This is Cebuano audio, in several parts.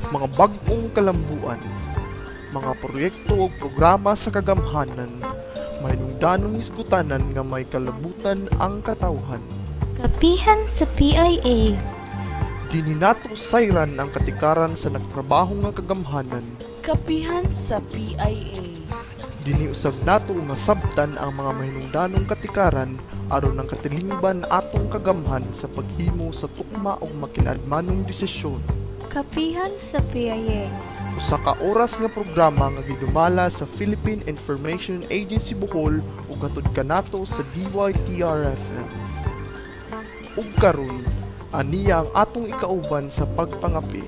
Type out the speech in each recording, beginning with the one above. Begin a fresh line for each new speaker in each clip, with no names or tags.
Mga bag-ong kalambuan, mga proyekto ug programa sa kagamhanan, mahinungdanong hisgutanan nga may kalabutan ang katawhan.
Kapihan sa PIA.
Dinhi nato sayran ang katikaran sa nagtrabaho nga kagamhanan.
Kapihan sa PIA.
Dinhi usab nato nga sabtan ang mga mahinungdanong katikaran aron ang katilingban atong kagamhan sa paghimo sa tukma ug makinadmanong desisyon.
Kapihan sa PIA.
Usa ka oras nga programa nga gidumala sa Philippine Information Agency Bohol ug hatod kanato sa DYTR-FM. Ug karon, aniya ang atong ikauban sa pagpangapi.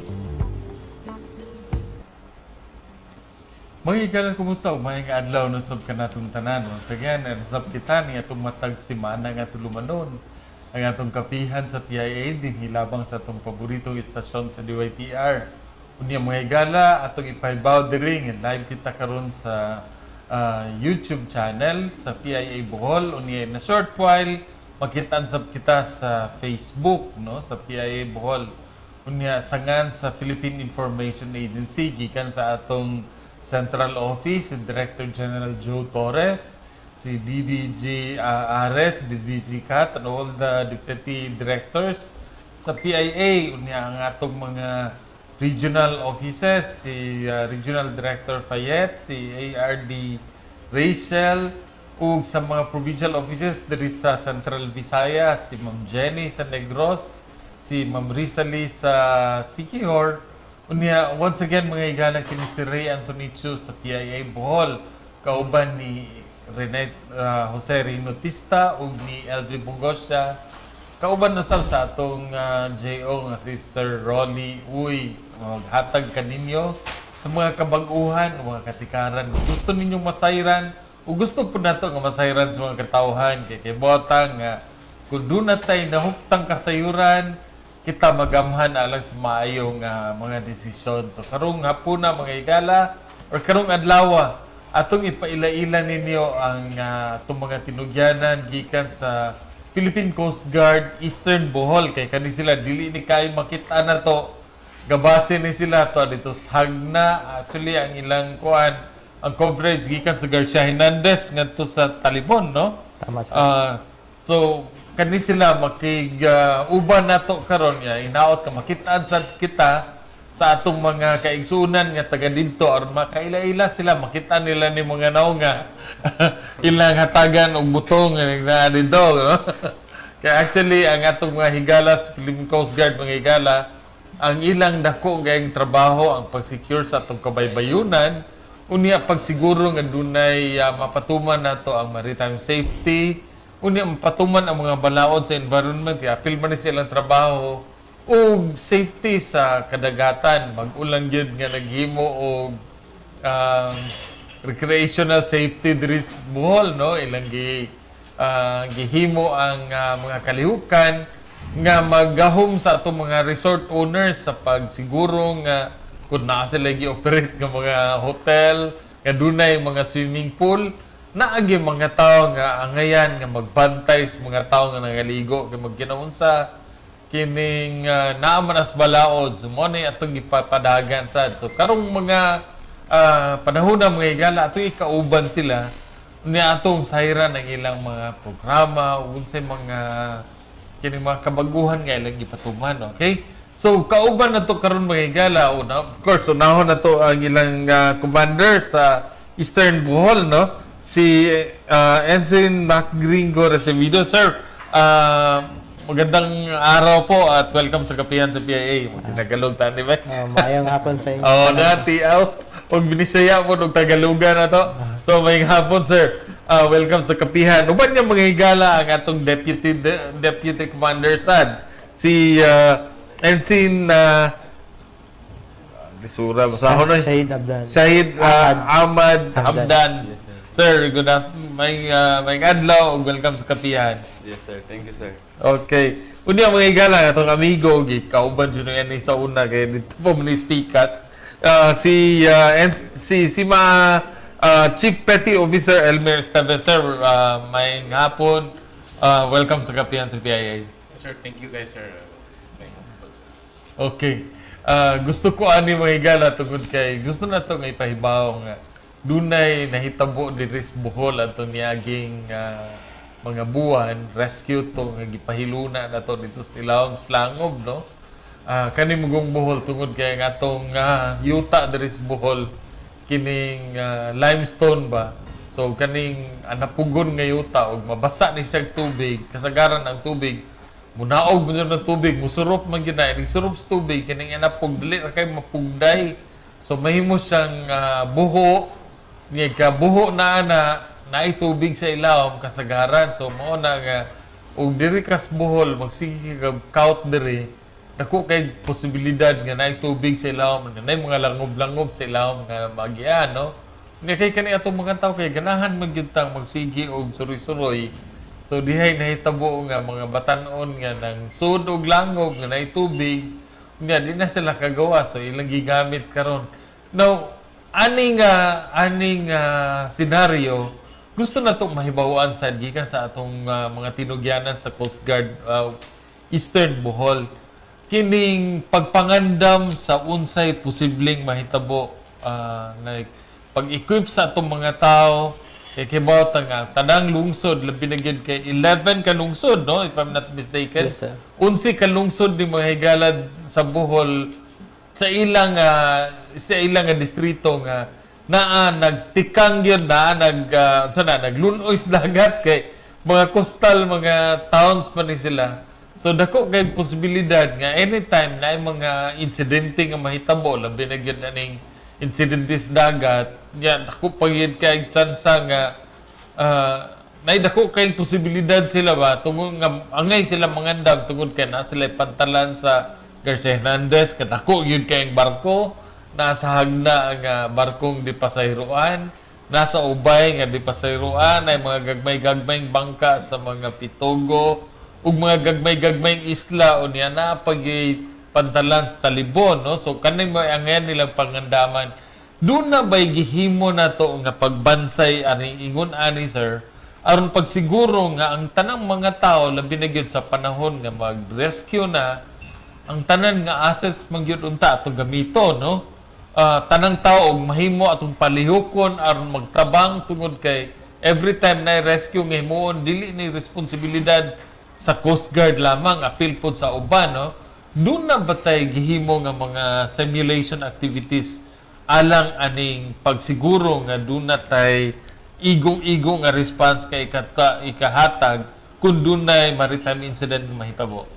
Mga higala, kumusta? Maayong adlaw no sab kanatong tanan. Once again, usab kita ni atong matag semana nga tulumanon. Ang atong kapihan sa PIA din hilabang sa atong paboritong istasyon sa DYTR. Unya, mga higala, atong ipahibaw diri nga live kita karon sa YouTube channel sa PIA Bohol. Unya, in a short while makitaan sab kita sa Facebook, no, sa PIA Bohol. Unya, sangan sa Philippine Information Agency, gikan sa atong Central Office, si Director General Joe Torres, si DDG Ares, DDG Cat, and all the deputy directors sa PIA. Unya, ang atong mga regional offices, si Regional Director Fayette, si ARD Rachel, ug sa mga provincial offices diri sa Central Visayas, si Ma'am Jenny sa Negros, si Ma'am Rizali sa Siquijor. Unya, once again, mga higala, kini si Ray Antonicho sa PIA Bohol, kauban ni Rene Jose Rinotista ug ni Eldri Bugosya. Kauban na sab sa atong JO nga si Sir Rolly Uy, maghatag kaninyo sa mga kabag-uhan, mga katikaran. Gusto ninyong masayran o gusto po nato nga masayran sa mga katawhan kay botang nga kung duna tay nahuptang kasayuran, kita magamhan alang sa maayong mga desisyon. So karong hapuna, mga higala, or karong adlaw, atong ipaila-ila ninyo ang atong mga tinugyanan gikan sa Philippine Coast Guard Eastern Bohol kay kani sila dili ni kayo makita na to, gabase ni sila to dito sa Jagna. Actually, ang ilang kuan, ang coverage gikan sa Garcia Hernandez ngadto sa Talibon, no?
Tama, sir.
So kani sila makig uban nato karon ya inaot ka makitaan sad kita sa atong mga kaigsunan nga taga didto aron makaila-ila sila, makita nila ni mga naong nga ilang hatagan og butong nga naa didto, no? Kaya actually, ang atong mga higala sa Philippine Coast Guard, mga higala, ang ilang dako gayong trabaho ang pag-secure sa atong kabaybayunan, unya pagsiguro nga dunay mapatuman nato ang maritime safety, unya mapatuman ang mga balaod sa environment kay apil man ni silang trabaho, ug safety sa kadagatan. Mag-ulang gyud nga naghimo og recreational safety diri sa Bohol, no? Ilang gihimo ang mga kalihukan nga maggahom sa atong mga resort owners sa pagsiguro nga kung naa sila gi-operate nga mga hotel nga dunay mga swimming pool, naagi mga tao nga angayan nga magbantay sa mga tao nga nangaligo kay magkinaunsa kining naa man as balaod. So mo ni atong gipapadagan sad. So karong mga panahon na, mga higala, atong ikauban sila ni atong sayran ang ilang mga programa ug unsay mga kining mga kabaguhan nga ilang gipatuman. Okay, so kauban na to karon, mga higala. Una, of course, unahon na to ang ilang commander sa Eastern Bohol, no, si Ensign Mac Gringo Recebido. Sir, magandang araw po at welcome sa Kapihan sa PIA. Tagalog ta, di ba?
Maayong hapon sa inyo.
Oo, dati. Aw, pag Binisaya po, og Tagalugan na to. So, maayong hapon, sir. Welcome sa Kapihan. Uban niya, mga higala, ang atong deputy commander sad. Si Ensign Lisura, basahon na.
Shahid Abdan.
Shahid Ahmad
Hamdan.
Hamdan. Sir, good afternoon. May adlaw ug welcome sa Kapihan.
Yes, sir. Thank you, sir.
Okay. Unya, mga higala, atong amigo kauban jud ni sa una kay dito pa man ni speakers. Si si si ma Chief Petty Officer Elmer Esteves. Sir, maayong hapon. Welcome sa Kapihan sa PIA.
Sir, thank you guys, sir. Thank you, sir.
Okay. Gusto ko ani, mga higala, tungod kay gusto na to nga ipahibaw nga dunay nahitabo diri sa Bohol ato niaging mga buwan, rescue to nga gipahiluna na to dito sa ilawom sa langob, no. Kani mugong Bohol, tungod kay ang atong yuta diri sa Bohol kining limestone ba, so kaning napugon nga yuta og mabasa ni siya og tubig, kasagaran ang tubig munaog mo ng tubig, musurop man gyud na. Inig surop sa tubig, kining anapog dili ra kay mapugday. So mahimo siyang buho niya, ka buho na ana naay tubig sa ilawom kasagaran. So mao na nga og diri kas Bohol magsige ka count diri, dako kay posibilidad nga naay tubig sa ilawom, nga naay mga langob-langob sa ilawom nga magian, no. Niya kay kani atong mga tao kay ganahan man gyud tang magsige og suroy-suroy. So dihay nahitabo nga mga batan-on nga nang sud og langob nga naay tubig nga di na sila kagawa, so ilang gigamit karon. Now, ani nga senaryo gusto na to mahibaw-an sad gikan sa atong mga tinugyanan sa Coast Guard Eastern Bohol, kining pagpangandam sa unsay posibleng mahitabo, like pag-equip sa atong mga tao, kay kibaw ta nga tanang lungsod, labi na gyud kay 11 ka lungsod, no, if I'm not mistaken?
Yes, sir.
11 ka lungsod ni, mga higalad, sa Bohol sa ilang nga distrito nga naa nagtikang gyud, naa nag unsa na, naglunoy sa dagat kay mga coastal mga towns pa ni sila. So dako kay posibilidad nga anytime na mga insidente nga mahitabo, labi na gyud aning insidente sa dagat nya, dako pa gyud kay tsansa nga nay dako kay posibilidad sila ba tungod nga angay sila mangandam tungod kay na sila pantalan sa Garcia Hernandez, kadako gyud kay barko nasa hagna nga barkong di pasayroan, nasa Ubay nga di pasayroan, ay mga gagmay-gagmayng bangka sa mga Pitogo ug mga gagmay-gagmayng isla, unya na pag pantalan sa Talibon, no. So kaning mga angayan nilang pangandaman, doon na ba'y gihimo na to nga pagbansay ani ingon ani, sir, aron pagsiguro nga ang tanang mga tao, labi na gyud sa panahon nga mag-rescue na, ang tanan nga assets man gyud unta atong gamito, no? Tanang tao og mahimo atong palihukon aron magtabang, tungod kay every time na rescue nga himuon, dili ni responsibilidad sa Coast Guard lamang, apil pod sa uban, no. Doon na ba tay gihimo nga mga simulation activities alang aning pagsiguro nga doon na tay igong-igo nga response kay ikahatag kung dunay maritime incident nga mahitabo?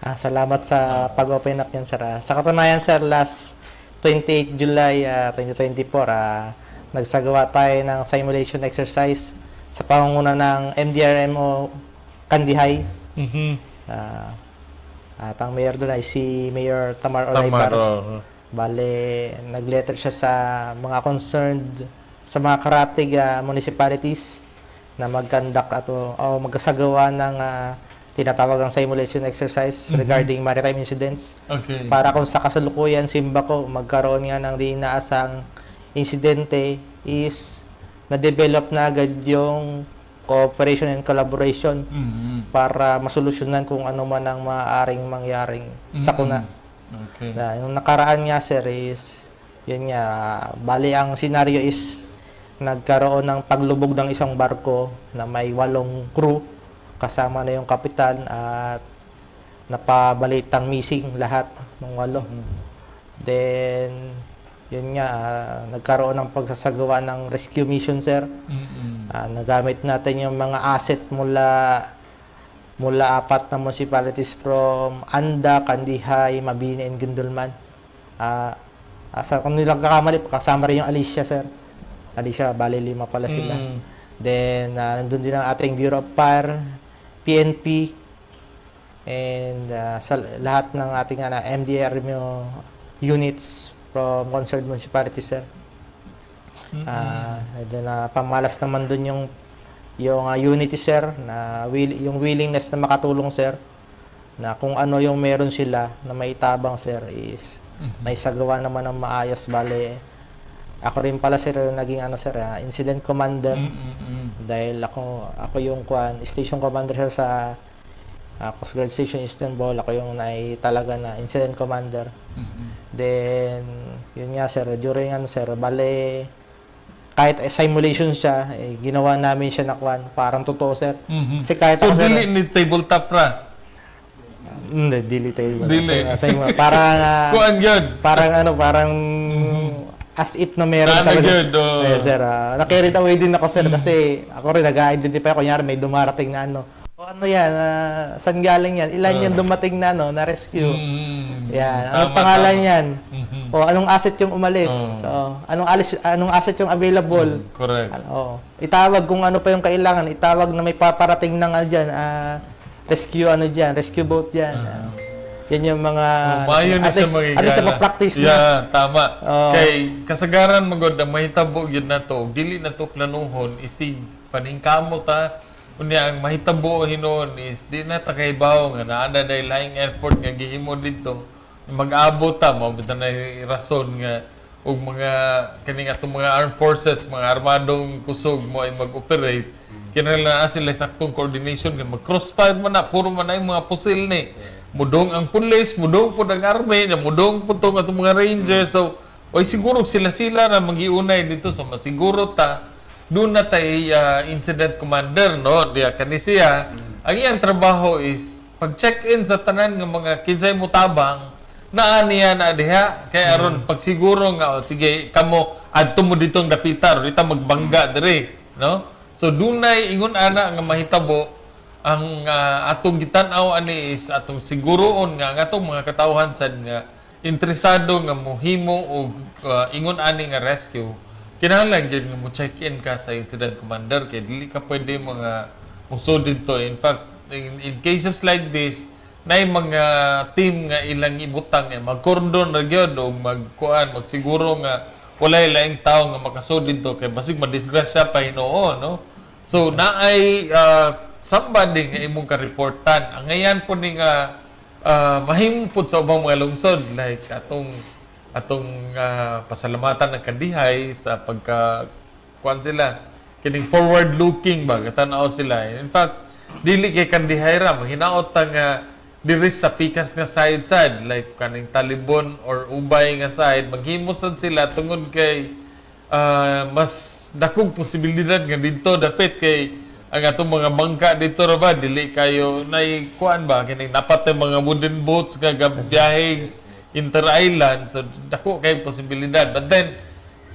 Salamat sa pag-open up yan, sir. Sa katunayan, sir, last 28 July 2024, nagsagawa tayo ng simulation exercise sa pangunguna ng MDRMO Kandihay. At ang mayor doon ay si Mayor Tamar Olaybar.
Tamar, oh.
Bale, nag-letter siya sa mga concerned, sa mga karatig municipalities na mag-conduct ato o magsagawa ng tinatawag ang simulation exercise regarding maritime incidents para kung sa kasalukuyan simbako magkaroon nga ng di inaasang insidente is na-develop na agad yung cooperation and collaboration para masolusyonan kung ano man ang maaaring mangyaring sakuna. Na, yung nakaraan nga, sir, is yun nga, bali ang scenario is nagkaroon ng paglubog ng isang barko na may walong crew kasama na yung kapitan at napabalitang missing lahat ng walo. Then yun nga, nagkaroon ng pagsasagawa ng rescue mission, sir. Nagamit natin yung mga asset mula mula apat na municipalities from Anda, Kandihay, Mabini, and Guindulman. Sa kung 'di lang nagkakamali, kasama rin yung Alicia, sir. Alicia, bali lima pala sila. Then, nandun din ang ating Bureau of Fire, PNP, and sa lahat ng ating MDRMO units from concerned municipalities, sir. And then, pamalas naman dun yung unity, sir, na yung willingness na makatulong, sir, na kung ano yung meron sila na maitabang, sir, is naisagawa naman ng maayos. Bale, ako rin pala, sir, yung naging ano, sir, incident commander dahil ako ako yung kwan, station commander, sir, sa Coast Guard Station Eastern Bohol. Ako yung naitalaga na incident commander. Then, yun nga, sir, during ano, sir, bale, kahit simulation siya, eh, ginawa namin siya na kwan, parang totoo, sir. Kasi kahit
So
ako, sir,
dili ni tabletop ra.
Hindi, dili tayo.
Dili.
Parang,
Kuan gyud.
parang ano, parang as if na meron
Ano
talaga.
gyud, oh.
Yes, sir. Na-carried away din ako, sir, kasi ako rin nag-identify. Kunyari, may dumarating na ano. O ano yan? Saan galing yan? Ilan yan dumating na ano, na rescue? Yan. Anong pangalan yan? O anong asset yung umalis?
Oh.
O, anong asset yung available?
Correct.
Ano, oh. Itawag kung ano pa yung kailangan. Itawag na may paparating na nga dyan. Rescue ano dyan, rescue boat dyan. Yan yung mga
Oh, maayo na
at
siya
least,
mga
at least napapractice na.
Yeah, tama.
Oo.
Kay kasagaran magod ang mahitabo gyud nato, og dili na to planuhon isig paningkamot ta. Unya ang mahitabo hinuon is di na ta kahibaw nga naa na day laing effort nga gihimo didto. Mag-abot ta mao bitaw na rason nga og mga kaning atong mga armed forces, mga armadong kusog mo ay mag-operate. Kinahanglan na sila saktong coordination nga mag-crossfire man na, puro man na yung mga pusil ni. Mudong ang pulis, mudong pud ang army, na mudong pud tong atong mga rangers. So, oy siguro sila-sila na magiunay dito, so masiguro ta doon na tay incident commander, no, diya kani siya. Ang iyang trabaho is pag check-in sa tanan nga mga kinsay mutabang naa niya na diha kay aron pagsiguro nga, "Oh, sige kamo, adto mo ditong dapita ro dita magbangga dire," no? So dunay ingon ana nga mahitabo. Ang atong gitan-aw ani is atong siguroon nga ang atong mga katawhan sad nga interesado nga mohimo og ingon ani nga rescue, kinahanglan gyud nga mo check-in ka sa incident commander kay dili ka pwede mga musod didto. In fact, in cases like this, nay mga team nga ilang ibutang eh, magkordon ra gyud o magkuan, magsiguro nga walay laing tao nga makasud didto kay basig madisgrasya pa hinuon, no? So naay somebody nga imong ka-reportan. Ang ngayan po ni nga mahimo pud sa ubang mga lungsod, like atong atong pasalamatan ng Kandihay sa pagka kuan sila kining forward looking ba, tan-aw sila. In fact, dili kay Kandihay ra, maghinaot ta nga diri sa pikas nga side side like kaning Talibon or Ubay nga side, maghimo sad sila tungod kay mas dakong posibilidad nga didto dapit kay ang atong mga bangka dito ra ba dili kayo nay kuan ba kining napat yung mga wooden boats nga gabiyaheng inter-island. So dako kay posibilidad. But then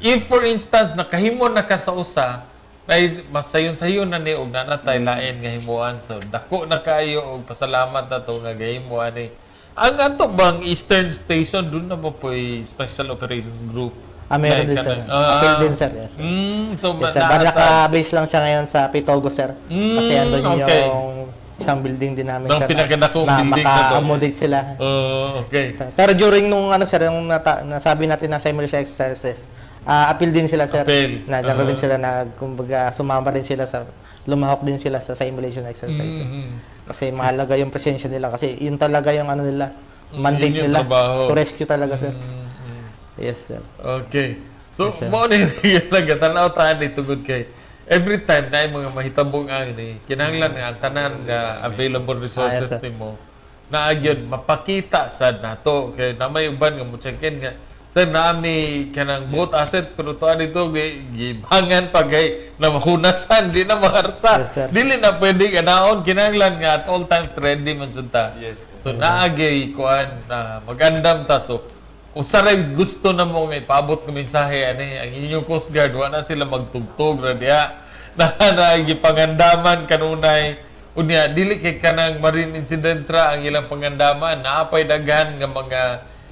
if for instance nakahimo na ka sa usa ay mas sayon-sayon na ni og nanatay lain nga himuan. So dako na kayo og pasalamat na to nga gahimo ani. Ang ato bang Eastern Station, doon na ba po'y Special Operations Group?
Ah, meron
Like,
din, sir.
kanang
Appeal din, sir. Yes, sir.
So
Yes, sir. Bale, naka-base lang siya ngayon sa Pitogo, sir. Kasi andun yung isang building din namin,
Ang
sir,
pinakadakong
na
building na to.
maka-accommodate sila.
Oh, okay.
Pero during nung ano, sir, yung nasabi natin na simulation exercises, appeal din sila, sir.
Appeal.
Na gano'n rin sila na kumbaga sumama rin sila sa lumahok din sila sa simulation exercise. Kasi mahalaga yung presensya nila kasi yun talaga yung ano nila, mandate
Yun yung
nila
trabaho.
to rescue talaga, sir. Yes, sir.
Okay. So,
Yes, sir.
mao ni yung tanaw ta ni tungod kay every time na mga mahitabong ang ni kinahanglan nga ang tanan nga available resources
Ah, yes, sir.
nimo naa gyud mapakita sad nato kay na may uban nga mo check in nga, "Sir, naami kanang boat asset," pero tuan dito gibangan pa kay na mahunasan, di na maharsa.
Yes, sir.
Dili na pwede ganaon, kinahanglan nga at all times ready man jud ta. So naagay kuan na magandam ta. So usa ray gusto na mo nga ipaabot ng mensahe ani, ang inyong Coast Guard, wa na sila magtugtog ra diha na na gipangandaman kanunay. Unya dili kay kanang marine incident ra ang ilang pangandaman, naapay daghan nga mga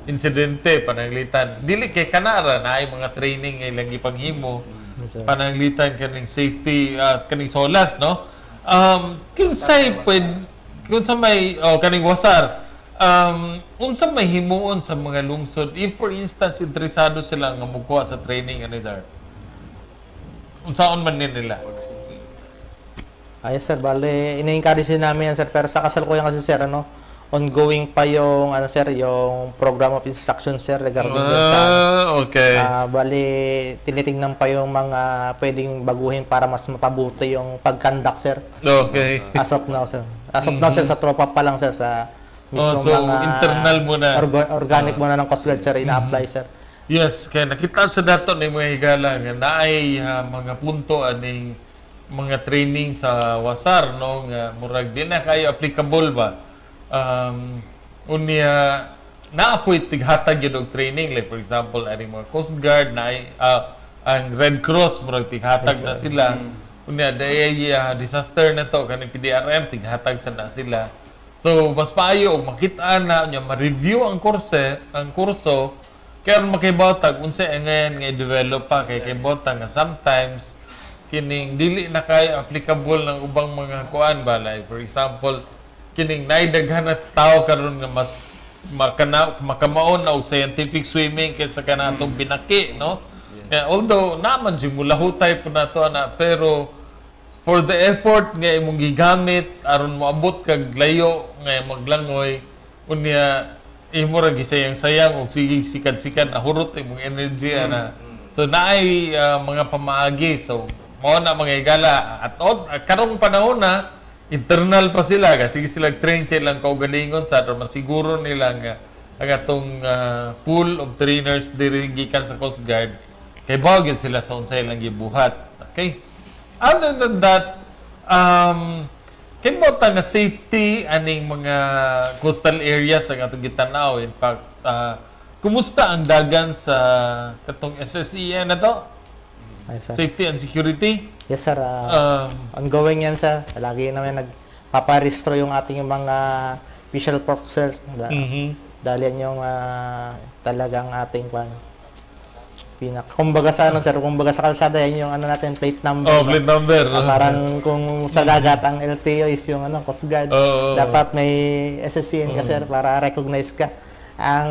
insidente. Pananglitan dili kay kanara naay mga training nga ilang gipanghimo.
Yes, sir.
Pananglitan kaning safety, kaning SOLAS, no? Kinsay pwed kung sa may, oh, kaning wasar, unsa may himuon sa mga lungsod if for instance interesado sila nga mokuha sa training ani, sir? Unsaon man ni nila?
Ay, sir, bale, ini-encourage din namin yan, sir. Pero sa kasalukuyan kasi, sir, ano, ongoing pa yung, ano, sir, yung program of instruction, sir, regarding dun sa, bale, tinitingnan pa yung mga pwedeng baguhin para mas mapabuti yung pag-conduct, sir. As of now, sir. As of now, sir, sa tropa pa lang, sir, sa mismo
Oh, so
mga
internal muna.
Organic muna ng Coast Guard, sir, ina-apply, sir.
Yes, kaya nakita sa dato ni mga higala nga naay mga punto aning mga training sa WASAR, no, nga murag di na kayo applicable ba. Unya naa po'y tighatag yun og training, like for example aning mga Coast Guard naay ang Red Cross, murag tighatag na sila. Unya dayay disaster na to kaning PDRM, tighatag sa na sila. So mas maayo og makita na unya ma-review ang kurse, ang kurso, kaya aron makaibaw tag unsa ang ngayon nga i-develop pa, kay kay ta nga sometimes kining dili na kay applicable ng ubang mga kuan ba, like for example kining naidaghan na tao karon nga mas makana makamaon na og scientific swimming kaysa kanatong binaki, no? Kaya although naman jud mulahutay po nato ana, pero for the effort nga imong gigamit aron moabot kag layo nga maglangoy, unya imo ra gisayang-sayang og sige sikad-sikad, nahurot imong energy ana. So naay mga pamaagi. So mao na, mga higala, at karong panahon na internal pa sila kasi sige sila train sa ilang kaugalingon sa aron masiguro nila nga ang atong pool of trainers diri gikan sa Coast Guard kay gyud sila sa unsay ilang gibuhat. Okay. Other than that, kay mo ta nga safety aning mga coastal areas ang atong gitan-aw. In fact, kumusta ang dagan sa katong SSEN na to?
Ay, sir.
Safety and security?
Yes, sir. Ongoing yan, sir. Lagi naman nagpaparehistro yung ating mga visual park, sir. Dahil yan yung talagang ating kwan. Kumbaga sa ano, sir, kumbaga sa kalsada, yan yung ano natin, plate number.
Oh,
ba?
plate number.
Parang kung sa dagat ang LTO is yung ano, Coast Guard. Dapat may SSCN ka, sir, para recognize ka. Ang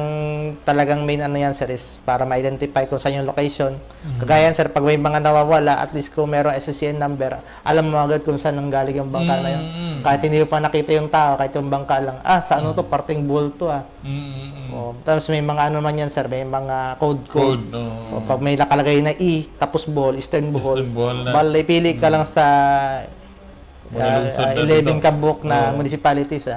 talagang main ano yan, sir, is para ma-identify kung saan yung location. Kagaya yan, sir, pag may mga nawawala, at least kung merong SSCN number, alam mo agad kung saan nanggaling yung bangka na yun. Kahit hindi mo pa nakita yung tao, kahit yung bangka lang, sa ano to, parteng Bohol to ah. Oh, tapos may mga ano man yan, sir, may mga code code.
Code, no.
O, pag may nakalagay na E, tapos Bohol, Eastern Bohol.
Eastern Bohol na.
Bale, pili ka lang sa
Mga lungsod na
11
dito.
kabuk na municipalities.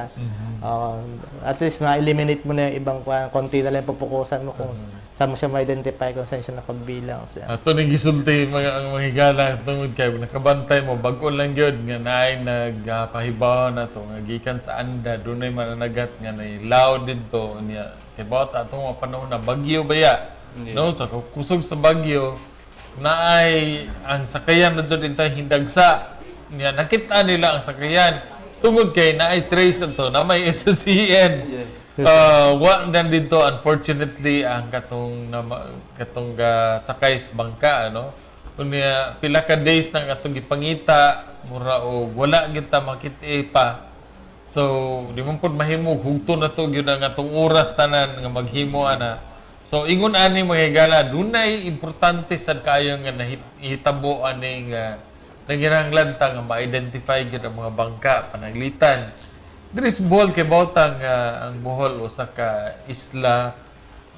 At least ma-eliminate mo na yung ibang konti na lang yung pupukusan mo kung saan mo siya ma-identify, kung saan siya nakabilang, sir.
Ato ning gisulti mga ang mga higala tungod kay nakabantay mo bag-o lang gyud nga naay nagpahibaw na to nga gikan sa Anda dunay mananagat nga nay law didto. Niya kay bata atong mga panahon na bagyo baya, no, sa kusog sa bagyo naay ang sakayan na jud intay hindagsa. Niya nakita nila ang sakayan tungod kay naay trace na to na may SSCN. Wa na dito unfortunately ang katong katong sakay sa bangka, ano. Unya pila ka days nang atong gipangita, mura og wala gyud ta makita pa. So di man pud mahimo hugto na to gyud ang atong oras tanan nga maghimo ana. So ingon ani, mga higala, dunay importante sad kaayo nga nahitabo aning nanginahanglan ta nga ma-identify gyud ang mga bangka pananglitan diri sa Bohol, kay bawtang ang Bohol usa ka isla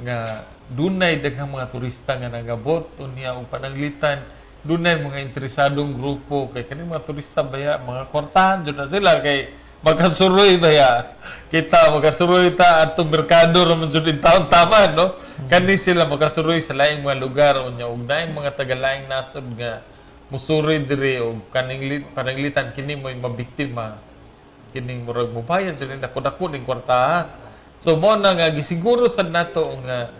nga dunay daghang mga turista nga nagabot. Unya og pananglitan dunay mga interesadong grupo kay kaning mga turista baya mga kwartahan jud na sila kay makasuroy baya kita, makasuroy ta atong merkado ra man jud in taon tama, no? Kani sila makasuroy sa laing mga lugar. Unya og naay mga taga-laing nasod nga musuroy diri og kaning pananglitan kini mo'y mabiktima, kining murag mobayad sila dako-dako ning kwartahan. So mo na nga gisiguro sad nato nga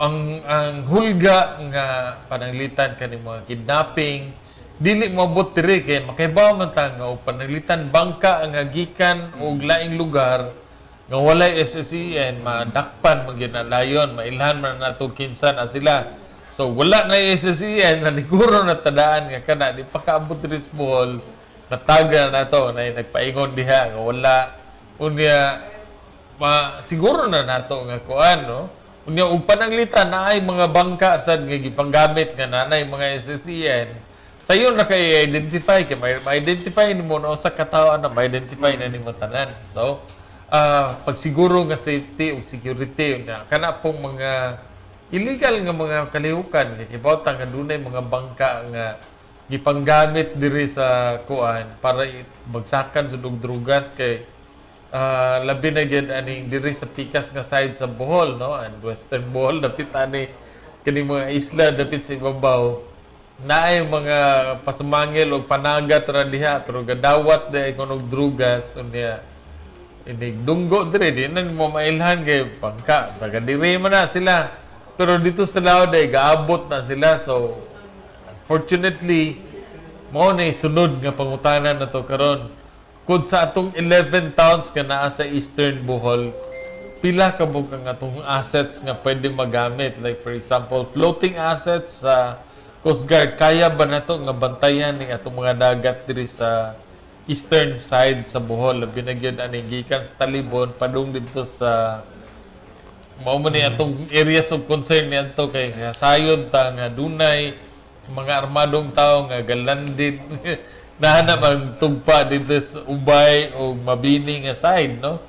ang hulga nga pananglitan kaning mga kidnapping dili moabot diri, kay makaibaw man ta nga og pananglitan bangka ang gikan og laing lugar nga walay SSEN, madakpan man gyud na layon, mailhan man nato kinsa na sila. So wala na SSEN, naliguro na tadaan nga kana di pa kaabot diri sa Bohol, nataga na to na nagpaingon diha nga wala. Unya ma siguro na nato nga kuan, no. Unya ug pananglitan naay mga bangka sad nga gipanggamit nga nanay mga SSEN, sayon na kay identify, kay may ma-identify nimo na usa ka tawo na ma-identify na nimo tanan. So pagsiguro nga safety ug security nga kana pong mga illegal nga mga kalihukan, kay kibaw ta nga dunay mga bangka nga gipanggamit diri sa kuan para bagsakan sa og drugas kay Labi na gyud aning diri sa pikas nga side sa Bohol, no, and Western Bohol, dapit ani kining mga isla dapit sa ibabaw, naay mga pasumangil og panagat ra diha, pero gadawat di kon og drugas. Unya inig dunggo dire, di na mo mailhan kay pangka taga diri man na sila, pero dito sa laod ay gaabot na sila. So unfortunately, mao na sunod nga pangutana na to karon: kung sa atong 11 towns nga naa sa Eastern Bohol, pila ka buok ang atong assets nga pwede magamit? Like for example, floating assets sa Coast Guard, kaya ba nato nga bantayan ning atong mga dagat diri sa eastern side sa Bohol, labi na gyud ani gikan sa Talibon padung didto sa mao man ni atong areas of concern niadto, kay sayod ta nga dunay mga armadong tao nga galandin nahanap ang tugpa dito sa Ubay o Mabini nga side, no?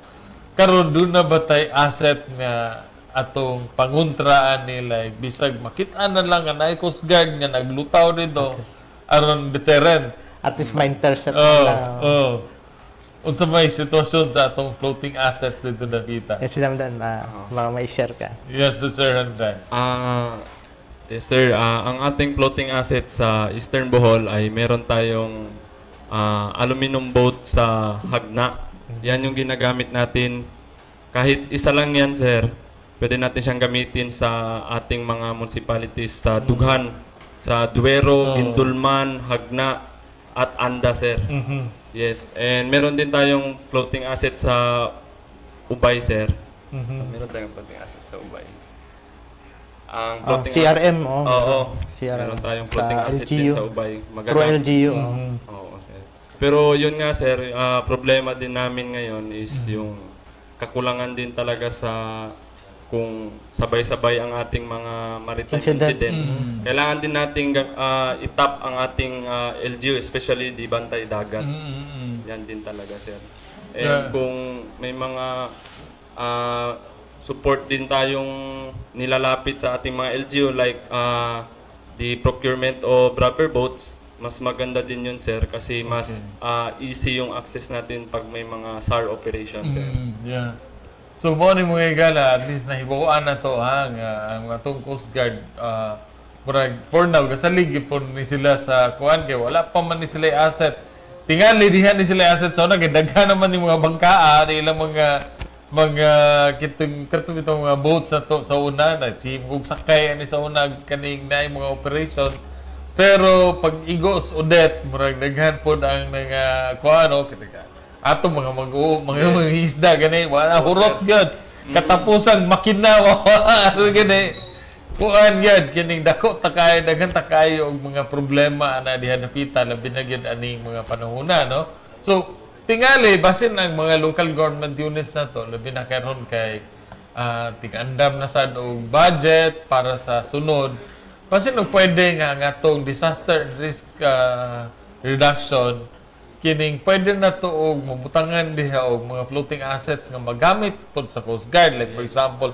Karon, duna ba tay asset nga atong panguntraan nila, bisag makita na lang nga naay Coast Guard nga naglutaw dito aron deterrent?
At least ma-intercept
Oh,
nila.
oh. Unsa may sitwasyon sa atong floating assets dito nakita?
Yes, sila dan, baka may share ka.
Yes, Sir Handran.
Yes, sir, ang ating floating asset sa Eastern Bohol ay meron tayong aluminum boat sa Hagna. Yan yung ginagamit natin. Kahit isa lang yan, sir, pwede natin siyang gamitin sa ating mga municipalities sa Dughan, sa Duero, Guindulman, Hagna, at Anda, sir. Yes, and meron din tayong floating asset sa Ubay, sir.
Meron tayong floating asset sa Ubay. Ang
Oh, CRM, oh.
Oo.
CRM.
Meron tayong floating
Sa
asset
LGU.
din sa Ubay.
Through LGU, oh.
Oo, sir. Pero yun nga, sir, problema din namin ngayon is yung kakulangan din talaga sa kung sabay-sabay ang ating mga maritime
Incident.
incident. Kailangan din nating itap ang ating LGU, especially di Bantay Dagat. Yan din talaga, sir. And kung may mga support din tayong nilalapit sa ating mga LGU like the procurement of rubber boats, mas maganda din yun, sir, kasi mas easy yung access natin pag may mga SAR operations, sir.
Yeah. So mo ni mga higala, at least nahibaw-an na to ha nga ang atong Coast Guard, murag for now gasalig gyud ni sila sa kuan kay wala pa man ni sila asset. Tingali diha ni sila asset sa una kay daghan naman ni mga bangkaa ni ilang mga kitong katong itong mga boats na to sa una na si ug sakay ani sa una kaning naay mga operation. Pero pag igos Odette, murag daghan pod ang mga kuan, no, kay ato mga mag mga isda gani wala hurot gyud katapusan makina wala gani kuan gyud kining dako ta kaayo, daghan ta kaayo og mga problema ana diha napita, labi na gyud aning mga panahona, no? So tingali basin ang mga local government units na to, labi na karon kay tig-andam na sad og budget para sa sunod, basin og pwede nga ang atong disaster risk reduction kining pwede na to og mabutangan diha og mga floating assets nga magamit pod sa Coast Guard. Like for example,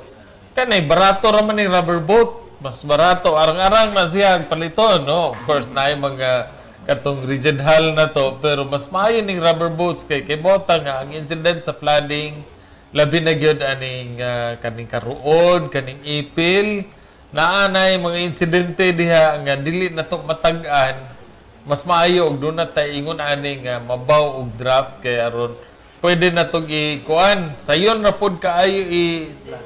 kanay barato ra man ning rubber boat, mas barato, arang-arang na siya ang paliton, no? Of course naay mga katong rigid hull na to, pero mas maayo ning rubber boats kay bota nga ang incident sa flooding, labi na gyud aning kaning karuon, kaning ipil, naa nay mga insidente diha nga dili na to matag-an. Mas maayo og duna tay ingon ani nga mabaw og draft kay aron pwede na tong i-kuan sayon ra pod kaayo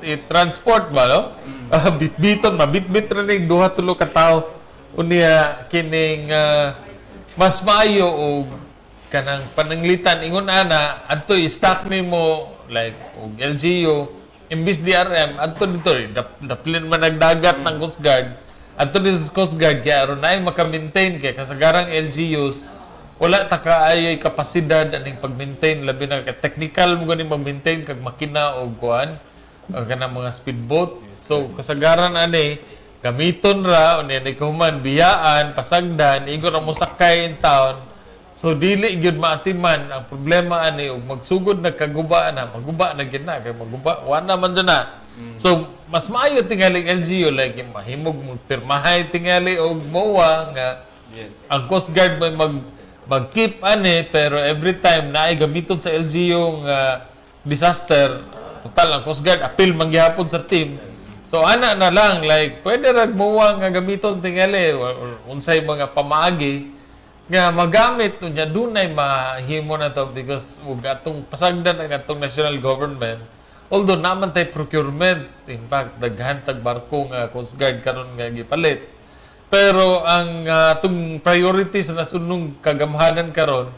i-transport ba, no? Bitbiton, mabitbit ra ning duha tulo ka tawo. Unya kining mas maayo og kanang pananglitan ingon ana adto i-stock nimo like og LGU imbis DRM adto dito eh, daplin man nagdagat ng Coast Guard adto dito sa Coast Guard kay aron naay maka-maintain, kay kasagarang LGUs wala ta kaayoy kapasidad aning pag-maintain, labi na kay technical mo gani mag-maintain kag makina og kuan o kanang mga speedboat. So kasagaran ani gamiton ra, unya ni human biyaan, pasagdan, igo ra mo sakay in town. So dili gyud maatiman ang problema ani ug magsugod nagkaguba na, maguba na gyud na kay maguba wa na man dyan na. So mas maayo tingali LGU, like mahimog mo pirmahay tingali og MOA nga ang Coast Guard may mag mag-keep ani, pero every time na ay gamiton sa LGU nga disaster, total ang Coast Guard apil man gihapon sa team. So ana na lang, like pwede ra muwa nga gamiton tingali or unsay mga pamaagi nga magamit unya dunay mahimo na to, because ug atong pasagdan ang atong national government, although naman tay procurement. In fact, daghan tag barko nga Coast Guard karon nga gipalit, pero ang atong priority sa nasunong kagamhanan karon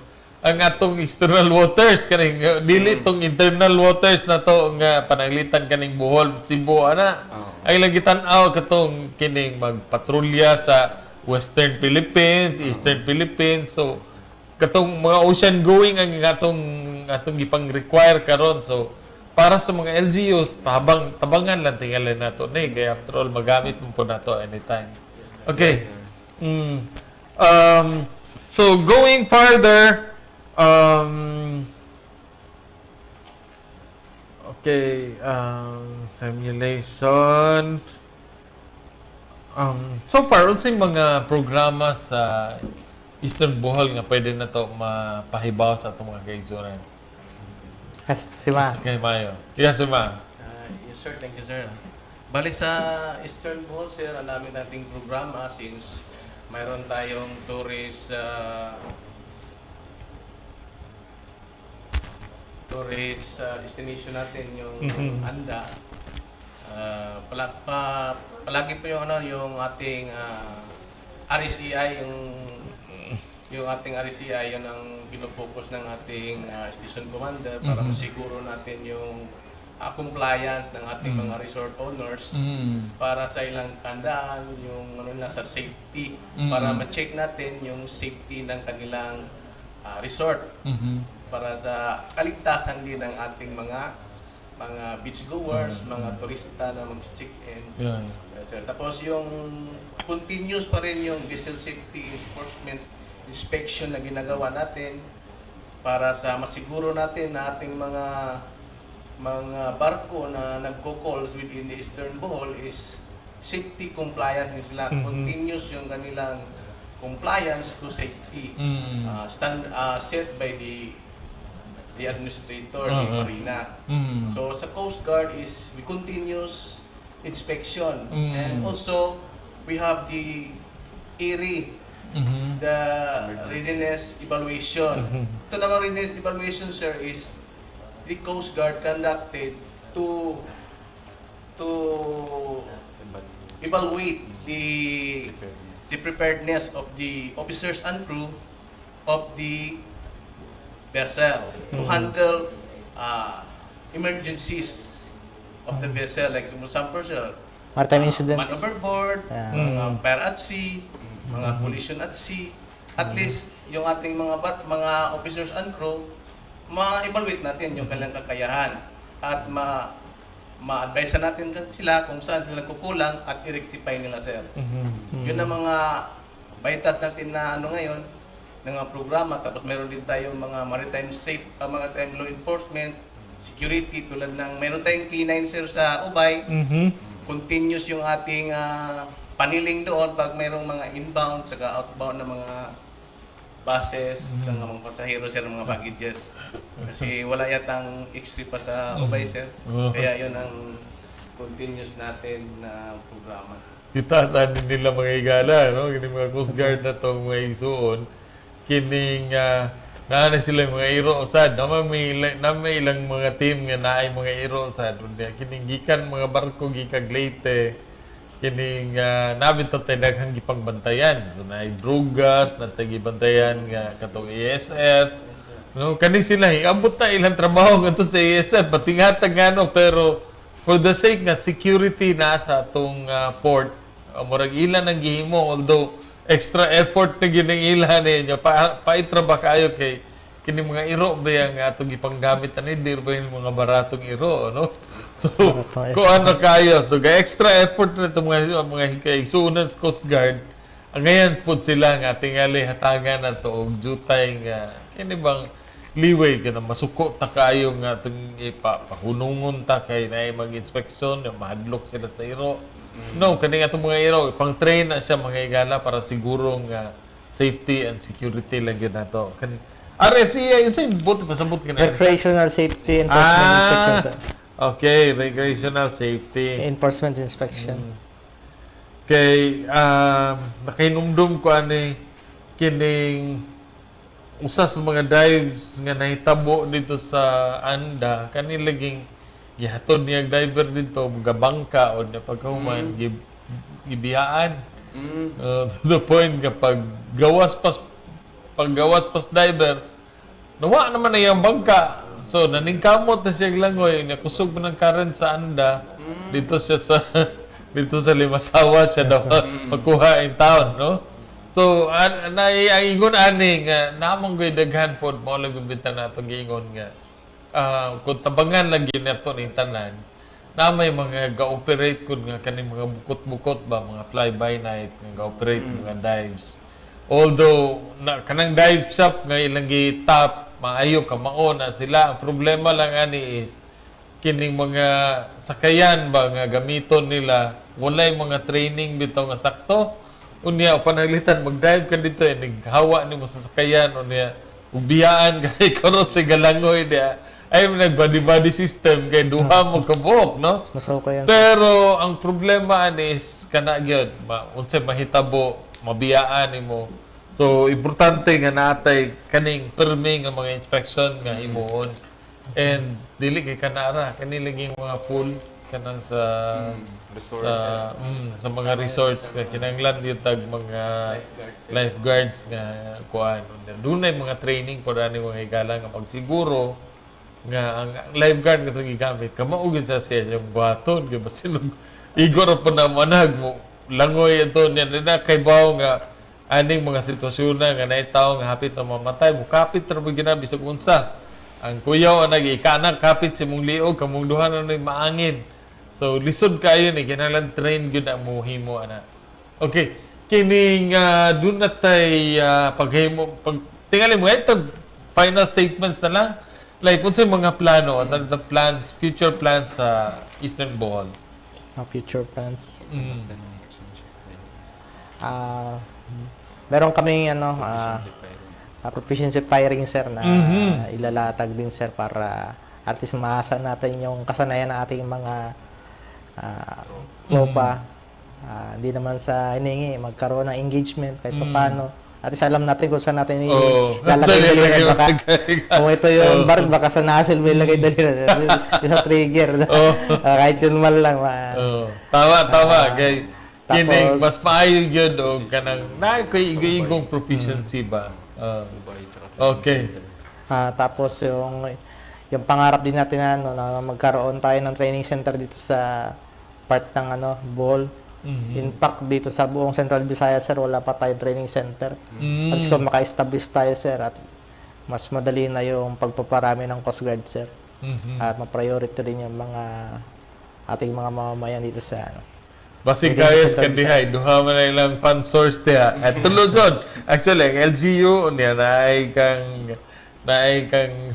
ang atong external waters, kaning dili tong internal waters na to nga pananglitan kaning Bohol, Cebu ana. Ang ilang gitan-aw katong kining magpatrolya sa Western Philippines, Eastern Philippines. So katong mga ocean going ang atong atong gipang require karon. So para sa mga LGUs, tabang tabangan lang tingali nato ni kay after all magamit mo po nato anytime. Okay. So going further, okay, simulation. So far, unsay mga programa sa Eastern Bohol nga pwede na to mapahibaw sa atong mga kaigsuonan?
Yes, si Ma.
Kay Mayo. Yes, si Ma.
Yes sir, thank you, sir. Bali sa Eastern Bohol, sir, ang dami nating programa since mayroon tayong tourist destination natin, yung Anda. Palagi po yung ano, yung ating RSEI, yung ating RSEI, yun ang pinopokus ng ating station commander para masiguro natin yung compliance ng ating mga resort owners para sa ilang kandaan, yung ano nila sa safety, para ma-check natin yung safety ng kanilang resort para sa kaligtasan din ng ating mga beachgoers, mga turista na mag-check-in. Yes, sir. Tapos yung continuous pa rin yung vessel safety enforcement inspection na ginagawa natin para sa masiguro natin na ating mga barko na nagko-calls within the Eastern Bohol is safety compliant din sila. Continuous yung kanilang compliance to safety stand set by the administrator, the marina. So sa Coast Guard is we continuous inspection and also we have the ERI, the readiness evaluation. Ito naman readiness evaluation, sir, is the Coast Guard conducted to evaluate the preparedness of the officers and crew of the vessel to handle emergencies of the vessel. Like for example, sir,
Maritime
man
incidents.
overboard, mga fire at sea, mga collision at sea. At least yung ating mga officers and crew, ma-evaluate natin yung kanilang kakayahan at ma-advise natin sila kung saan sila kukulang at i-rectify nila, sir. Yun ang mga vital natin na ano ngayon ng mga programa. Tapos meron din tayong mga maritime safe, maritime law enforcement, security, tulad ng meron tayong K9, sir, sa Ubay. Continuous yung ating paniling doon pag mayroong mga inbound saka outbound na mga buses ng mga pasahero, sir, mga baggages. Kasi wala yatang X-ray pa sa Ubay, sir. Kaya yun ang continuous natin na programa.
Kita tanin nila mga higala, no? Kini mga Coast Guard na tong mga isuon. Kining naa na sila mga iro sad. Na may ilang mga team nga naay mga iro sad. Unya kining gikan mga barko gikan Leyte, kining nabit to tay daghang gipangbantayan. Naay drugas, na tay gibantayan nga katong ASF. No, kani sila abot na ilang trabaho ngadto sa ASF, patinghatag ngano, pero for the sake nga security na sa atong port, murag ilan ang gihimo, although extra effort na gyud ang ila ninyo pa paitra ba kayo kay kini mga iro ba yang atong gipanggamit ani, dir ba yung mga baratong iro, no? So
Baratong
kung ano kayo, so ga extra effort na itong mga kaigsuonan sa Coast Guard. Ang ngayon pud sila nga tingali hatagan na to og jutay nga kini bang leeway kana masuko ta kayo nga atong ipahunungon ta kay naay mag-inspection yung mahadlok sila sa iro, no? Kani atong mga iro pang-train na siya, mga igala, para siguro nga safety and security lang gyud nato. Kani RSEI, yun sa'yo, buti pasabot ka na.
Recreational Safety Enforcement Inspection, sir.
Okay, recreational safety.
Enforcement Inspection.
Kay nakahinumdum ko ani kining usa sa mga dives nga nahitabo dito sa Anda, kani laging gihatod niya ang diver dito gabangka o niya pagkahuman gibiyaan. To the point nga pag gawas pas diver, nawa naman na iyang bangka. So naningkamot na siya langoy niya, kusog man ang current sa Anda dito siya sa dito sa Limasawa siya daw makuha in town, no? So na ang ingon ani nga namong goy daghan pod, mao lang gyud bitan nato giingon nga kung tabangan lang gyud nato ning tanan na may mga ga-operate kun nga kaning mga bukot-bukot ba, mga fly by night nga ga-operate mga dives. Although na kanang dive shop nga ilang gi-tap, maayo kamao na sila. Ang problema lang ani is kining mga sakayan ba nga gamiton nila, walay mga training bitaw nga sakto. Unya pananglitan mag-dive ka dito eh, naghawa nimo sa sakayan, unya ubiyaan kay karon sa galangoy diya ay nag body body system kay duha mo kabuok, no?
Mas okay yan, sir.
Pero ang problema ani is kana gyud ma, unsay mahitabo, mabiyaan nimo. So importante nga naatay kaning permi nga mga inspection nga himuon. And dili kay kanara kani lagi mga pool kanang sa
Resources.
Sa mga resorts nga kinahanglan gyud tag mga lifeguards nga kuan. Dunay mga training pod ani mga higala nga pagsiguro nga ang lifeguard nga itong gigamit kamao gyud sa siya yung buhaton kay basin igo ra pa na manag mo langoy ito niya na kay bawo nga aning mga sitwasyon na nga naay tawo nga hapit na mamatay, mukapit ra mo gina bisag unsa ang kuyaw ang nag-ikanak kapit sa imong liog, kamong duha na na'y maangin. So lisod kayo ni, kinahanglan train gyud ang muhimo ana. Okay, kining dun na tay paghimo pag tingali mo ito, final statements na lang, like unsay mga plano, ano the plans, future plans sa Eastern Bohol?
Mga future plans. Meron kaming ano, proficiency firing, sir, na ilalatag din, sir, para at least maasa natin yung kasanayan ng ating mga tropa. Hindi naman sa hiningi, magkaroon ng engagement kahit paano. At least alam natin kung saan natin ilalagay
Saan
daliri.
ilagay
Baka, kung ito yung baril, baka sa nozzle mo ilagay daliri. Sa trigger. Kahit yun man lang.
Oo. Tama, tama. Kay kining
tapos
mas maayo gyud og kanang naa koy igo-igong proficiency ba. Okay.
Tapos yung pangarap din natin na, ano, na magkaroon tayo ng training center dito sa part ng ano, Bohol. In fact, dito sa buong Central Visayas, sir, wala pa tayong training center. At least kung maka-establish tayo, sir, at mas madali na yung pagpaparami ng Coast Guard, sir. At ma-priority rin yung mga ating mga mamamayan dito sa ano.
Basig
Within
kayas
Central
kandihay, duha man na ilang fund source diha. At tulo jud. Actually, ang LGU niya naay kang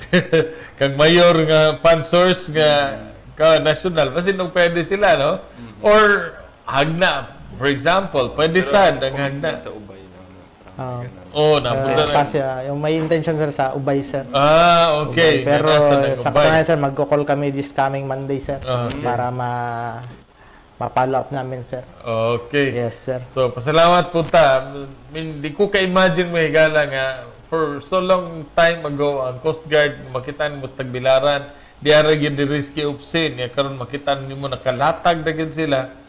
kang mayor nga fund source nga ka national. Basin nung pwede sila, no? Or Jagna, for example, pwede sad ang Jagna.
Sa Ubay na.
Oh, napunta na.
Kasi yung may intention, sir, sa Ubay, sir.
Ah, okay.
Ubay. Pero
Nasa ng
sa
Ubay.
katunayan, sir, magko-call kami this coming Monday, sir, para ma-follow up namin, sir.
Okay.
Yes, sir.
So, pasalamat po ta. Hindi ko ka-imagine, mga higala, nga for so long time ago, ang Coast Guard, makita nimo sa Tagbilaran, di ara gyud di risky upsin. Ya karon makita nimo nakalatag na gyud sila.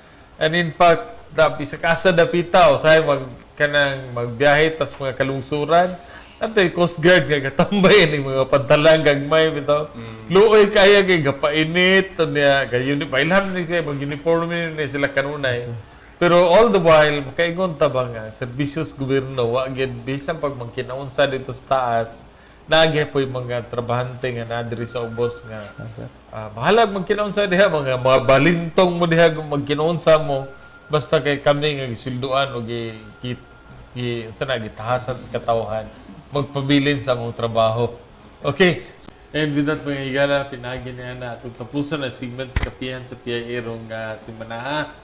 And in fact, dapi sa kasa dapita, o say mag kanang magbiyahe tas mga kalungsuran, at Coast Guard nga katambay ni mga pantalang gagmay bitaw. Luoy kaya kay gapainit niya kay uni pailhan ni kay mag uniforme ni sila kanunay. Pero all the while makaingon ta ba nga serbisyo sa gobyerno wa gyud bisan pag magkinaunsa dito sa taas, naagi po yung mga trabahante nga naa diri sa ubos nga
Yes, sir.
Bahalag magkinaunsa diha, mga balintong mo diha kung magkinaunsa mo, basta kay kami nga gisweldoan o gi, gi, gi sa na gitahasan sa katawhan, magpabilin sa among trabaho. Okay. And with that, mga higala, pinagi niya na atong tapuson ang segment sa Kapihan sa PIA rong simanaha.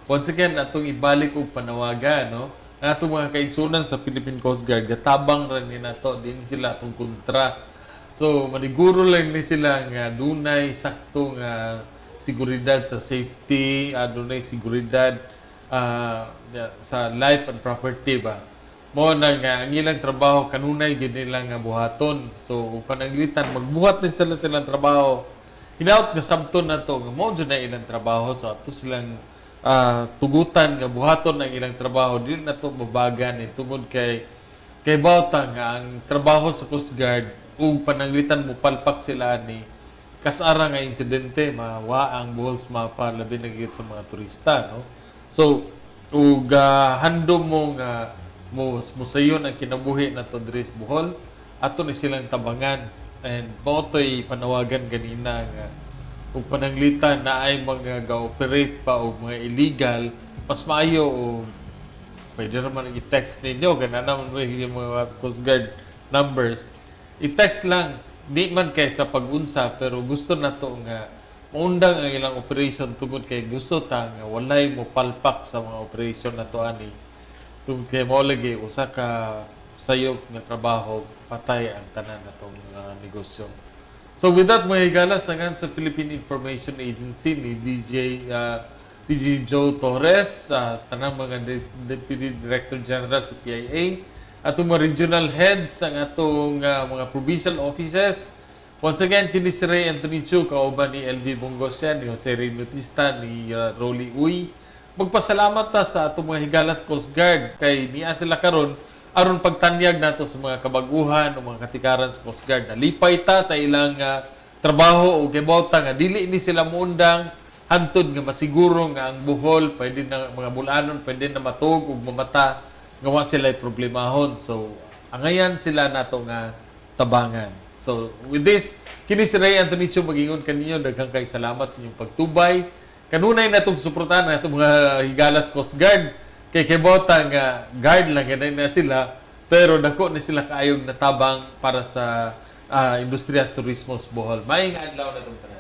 Once again, atong ibalik og panawagan, no? Ang atong mga kaigsunan sa Philippine Coast Guard gatabang ra ni nato, din sila atong kontra. So maniguro lang ni sila nga dunay sakto nga seguridad sa safety, dunay seguridad sa life and property ba. Mo na nga ang ilang trabaho kanunay gid nila nga buhaton. So pananglitan magbuhat ni sila silang trabaho. Hinaut nga sabton na to nga mao jud na ilang trabaho, so ato silang tugutan nga buhaton ang ilang trabaho, dili na to mabagan eh, tungod kay kay bawta nga ang trabaho sa Coast Guard ug pananglitan mo palpak sila ani kasara nga insidente mawa ang Bohol's mapa, labi na gyud sa mga turista, no? So ug handom mo nga mo musayon ang kinabuhi nato diri sa Bohol, ato ni silang tabangan. And mao to'y panawagan ganina nga ug pananglitan na ay mga ga-operate pa og mga illegal, mas maayo og pwede naman i-text ninyo, gana naman mo yung mga Coast Guard numbers. I-text lang, di man kay sa pag-unsa, pero gusto na to nga maundang ang ilang operation tungod kay gusto ta nga walay mo palpak sa mga operation na to ani. Tungod kay mao lagi usa ka sayop nga trabaho, patay ang tanan natong negosyo. So with that, mga higala, sa ngan sa Philippine Information Agency ni DJ Joe Torres, tanang mga Deputy Director General sa PIA, atong mga regional heads ang atong mga provincial offices. Once again, kini si Ray Anthony Chu, kauban ni LV Bongosyan, ni Jose Ray Notista, ni Rolly Uy. Magpasalamat ta sa atong mga higalas Coast Guard kay niya sila karon aron pagtanyag nato sa mga kabaguhan o mga katikaran sa Coast Guard. Nalipay ta sa ilang trabaho o kibota nga dili ni sila muundang hantod nga masiguro nga ang Bohol pwede na mga bulanon pwede na matug ug mamata nga wa sila problemahon. So angayan sila nato nga tabangan. So with this, kini si Ray Anthony Chu magingon kaninyo daghang kay salamat sa inyong pagtubay. Kanunay natong suportahan ang atong mga higalas Coast Guard kay kibota nga guard lang ganay na sila pero dako ni sila kaayog natabang para sa industriya sa turismo sa Bohol. Maayong adlaw na itong tanan.